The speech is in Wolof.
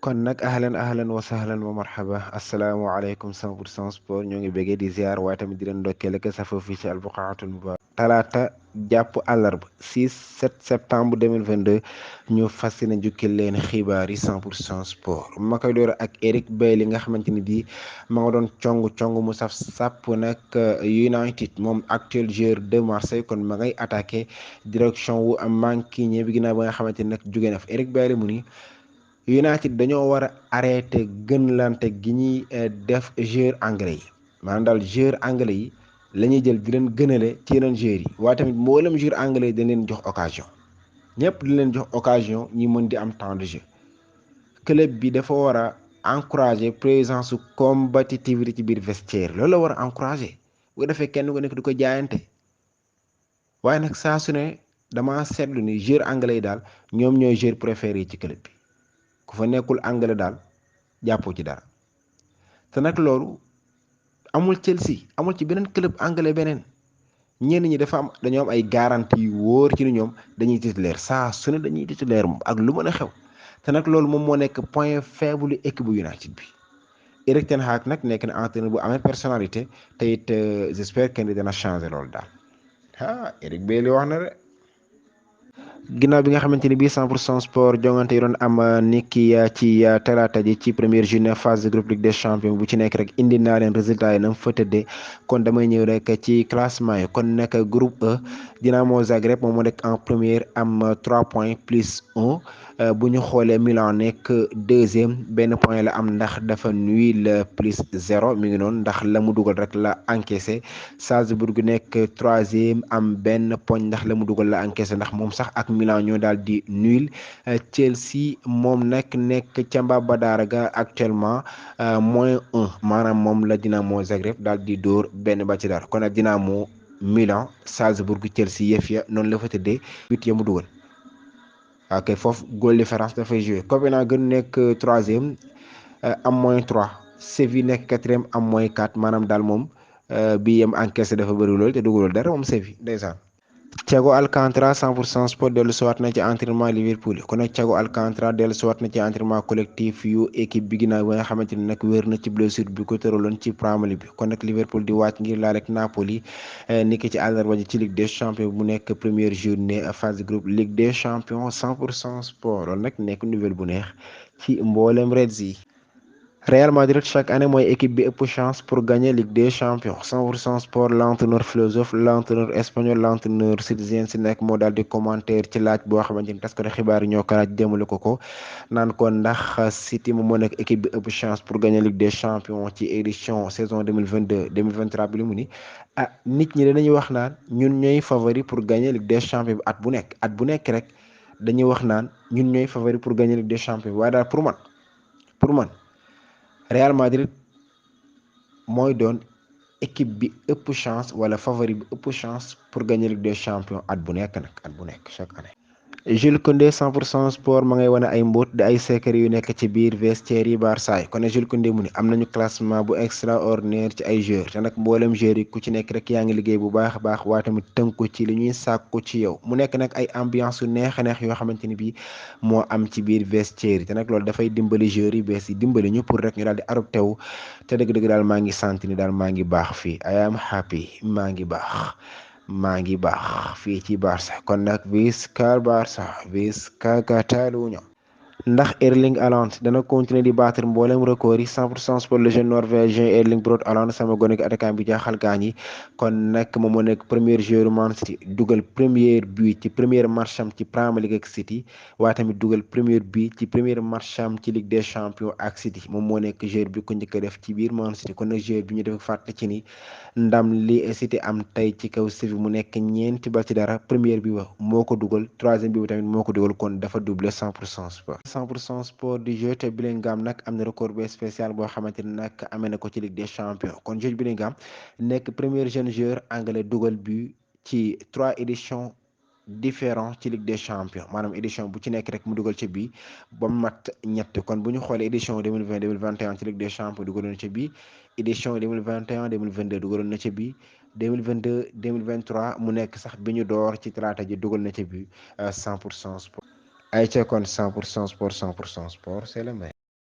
kon nag ahlan wa sahlan wa marhaba asalaamaaleykum 100% sport ñoo ngi bëggee di ziar waaye tamit di leen ndokkeel ak safoo fii ci albuqaatul mubarak talaata jàpp àllarba 6 septembre 2022 ñu fas yéene jukkil leen xibaar yi 100% sport ma koy door ak Eric Bailly nga xamante ni bii ma nga doon cong mu saf sàpp nag United moom actuel joueur de Marseille kon ma ngay attaqué direction wu Mankiné bi ginnaaw ba nga xamante ni nag jóge na fa Eric Bailly mu ni United dañoo war a arrêté gënlante gi ñuy def joueur anglais yi maanaam daal joueur anglais yi la ñuy jël di leen gënale ci yeneen joueurs yi waaye tamit mboolem joueur anglais yi dañ leen jox occasion ñëpp di leen jox occasion ñi mën di am temps de jeu club bi dafa war a encourager présence su combativité ci biir vestiaire loolu la war a encourager bu defee kenn ku nekk du ko jaayante waaye nag saa su ne dama seetlu ni joueur anglais yi daal ñoom ñooy joueur préféré yi ci club bi. ku fa nekkul anglais daal jàppoo ci dara te nag loolu amul Chelsea amul ci beneen club anglais beneen ñenn ñi dañoo am ay garantie yu wóor ci ni ñoom dañuy titulaire saa su ne dañuy titulaire moom ak lu mën a xew te nag loolu moom moo nekk point faible équipe bu United bi Erik ten Hag nag nekk na entraîneur bu amee personnalité te it j'espère que dana changer loolu daal Eric Bailly wax na de. ginnaaw bi nga xamante ni bii 100% sport jongante yi doon am niki ci talaata ji ci première journée phase de groupe Ligue des champions bu ci nekk rek indi naa leen résultat yi na mu fa tëddee kon damay ñëw rek ci classement yi kon nag groupe E Dinamo Zagreb moom moo nekk en première am 3 points plus 1 bu ñu xoolee Milan nekk deuxième benn point la am ndax dafa nul plus 0 mi ngi noonu ndax la mu dugal rek la encaissé Salzbourg nekk troisième am benn poñ ndax la mu dugal la encaissé ndax moom sax ak Milan ñoo daal di nul Chelsea moom nag nekk ca Mbabadaara ga actuellement -1 maanaam moom la Dinamo Zagreb daal di dóor benn ba ci dara kon nag Dinamo Milan Salzbourg Chelsea yëf ya noonu la fa tëddee but ya mu dugal ok foofu goal différence dafay joué Copenhagen nekk troisième am -3 Séville nekk quatrième am -4 maanaam daal moom bi yem encaissé dafa bëri lool te dugalul dara moom Séville ndeysaan Thiago Alcantara 100% sport dellu siwaat na ci entraînement Liverpool kon nag Thiago Alcantara dellu siwaat na ci entraînement collectif yu équipe bi ginnaaw ba nga xamante ni nag wér na ci blessure bi ko tëraloon ci Premier League bi kon nag Liverpool di wàcc ngir laale ak Napoli niki ci àllarba ji ci Ligue des champions bu nekk première journée phase de groupe Ligue des champions 100% sport loolu nag nekk nouvelle bu neex ci mboolem Reds yi. Real Madrid chaque année mooy équipe bi ëpp chance pour gagner Ligue des champions 100% sport l'entraîneur philosophe l'entraîneur espagnol l'entraîneur citoyen si nekk moo daal di commentaire ci laaj boo xamante ni taskatu xibaar yi ñoo ko laaj démale ko naan ko ndax City moom moo nekk équipe bi ëpp chance pour gagner Ligue des champions ci édition saison 2022 2023 bi li mu ni nit ñi dañuy wax naan ñun ñooy favori pour gagner Ligue des champions bi at bu nekk rek dañuy wax naan ñun ñooy favori pour gagner Ligue des champions waaye daal pour man Real Madrid mooy doon équipe bi ëpp chance wala favori bi ëpp chance pour gagner Ligue des champions at bu nekk chaque année. Jules Koundé 100% sport ma ngay wane ay mbóot di ay secret yu nekk ci biir vestiaire yi Barça yi kon Jules Koundé mu ni am nañu classement bu extraordinaire ci ay joueurs te nag mboolem joueurs yi ku ci nekk rek yaa ngi liggéey bu baax a baax waaye tamit tënku ci li ñuy sàkku ci yow mu nekk nag ay ambiance yu neex a neex yoo xamante ni bii moo am ci biir vestiaire yi te nag loolu dafay dimbali joueurs yi bees yi dimbali ñu pour rek ñu daal di adopté wu te dëgg-dëgg daal maa ngi sant ni daal maa ngi baax fii I am happy maa ngi baax fii ci Barça kon nag Visca Barça Visca Catalunya ndax Erling Haaland dana continuer di battre mboolem record yi 100% sport le jeune norvégien Erling Braut Haaland sama gone gi attaquant bi jaaxal gaañ yi kon nag moom moo nekk premier joueur Man City dugal premier but ci premier match am ci Premier League ak City waaye tamit dugal premier but ci premier match am ci Ligue des champions ak City moom moo nekk joueur bi ko njëkk a def ci biir Man City kon nag joueur bi ñu def fàtte ci ni ndam li City am tey ci kaw Séville mu nekk ñeenti bal ci dara première bi wax moo ko dugal troisième bi tamit moo ko dugal kon dafa doublé 100% sport 100% sport di Jude Bellingham nag am na record bu spécial boo xamante ni nag amee na ko ci Ligue des champions kon Jude Bellingham nekk premier jeune joueur anglais dugal but ci 3 éditions différents ci Ligue des champions maanaam édition bu ci nekk rek mu dugal ci bii ba mat ñett kon bu ñu xoolee édition 2020 2021 ci Ligue des champions dugaloon na ci bii édition 2021 2022 dugaloon na ci bii 2022 2023 mu nekk sax bi ñu door ci talaata ji dugal na ci bii 100% sport ay ca kon 100% sport 100% sport c'est le meilleur